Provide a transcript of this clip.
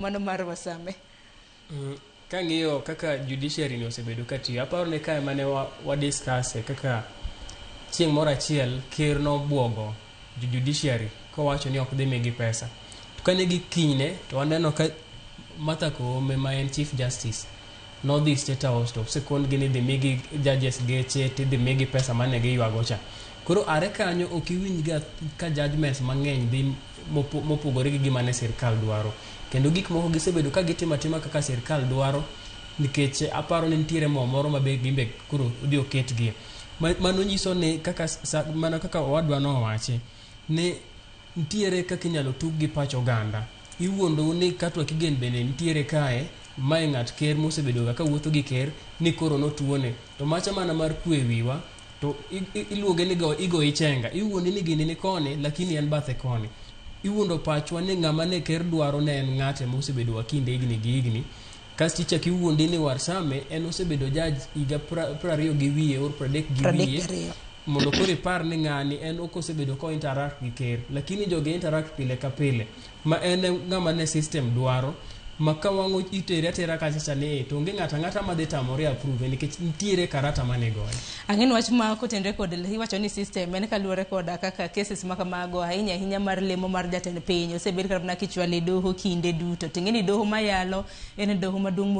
Mano mar Wasame. Kang'iyo kaka judiciary ni osebedo ka tiyo, aparo ni kae mane wa discuss e kaka chieng' moro achiel ker nobuogo jo judiciary kowacho ni ok dhi migi pesa. To kane gi kinyne to waneno ka Martha Koome ma en Chief Justice nodhi State House to osekon gi ni idhi migi judges geche tidhi migi pesa mane giywago cha. Koro are kanyo ok iwinj ga ka judgments mang'eny dhi mopogore gi gima ne sirkal dwaro. Kendo gik moko gisebedo ka gitimo atima kaka sirkal dwaro nikech aparo ni nitiere mo moro ma be gimbe koro odhi oketgie. Mano nyiso ni kaka mana kaka owadwa nowache ni nitiere kaka inyalo tug gi pach oganda. Iwuondou ni Katwa Kigen bende nitiere kae, mae ng'at ker mosebedo ga kawuotho gi ker ni koro notuone. To macha mana mar kwe wiwa to iluonge ni go, igoyi chenga. Iwuondi ni gini ni koni lakini en bathe koni. Iwuondo pachwa ni ng'ama ne ker dwaro ne en ng'ate mosebedo wa kinde higni gi higni. Kasto ichak iwuondi ni Warsame en osebedo judge higa 20 gi wiye or 30 gi wiye. 32. Mondo koro ipar ni ng'ani en ok osebedo ko interact gi ker, lakini jogi interact pile ka pile ma en e ng'ama ne system dwaro ma ka wang' itere atera kacha cha ni to onge ng'ato ang'ata madhi tamore approve nikech nitiere karata mane goye. Ang'e ni wach ma kotenre kod iwacho ni system en kaluwore koda kaka cases ma kamago ahinya ahinya mar lemo mar jatend piny osebed kata mana kichwalo e doho kinde duto. Ting'e ni doho mayalo en doho maduong'.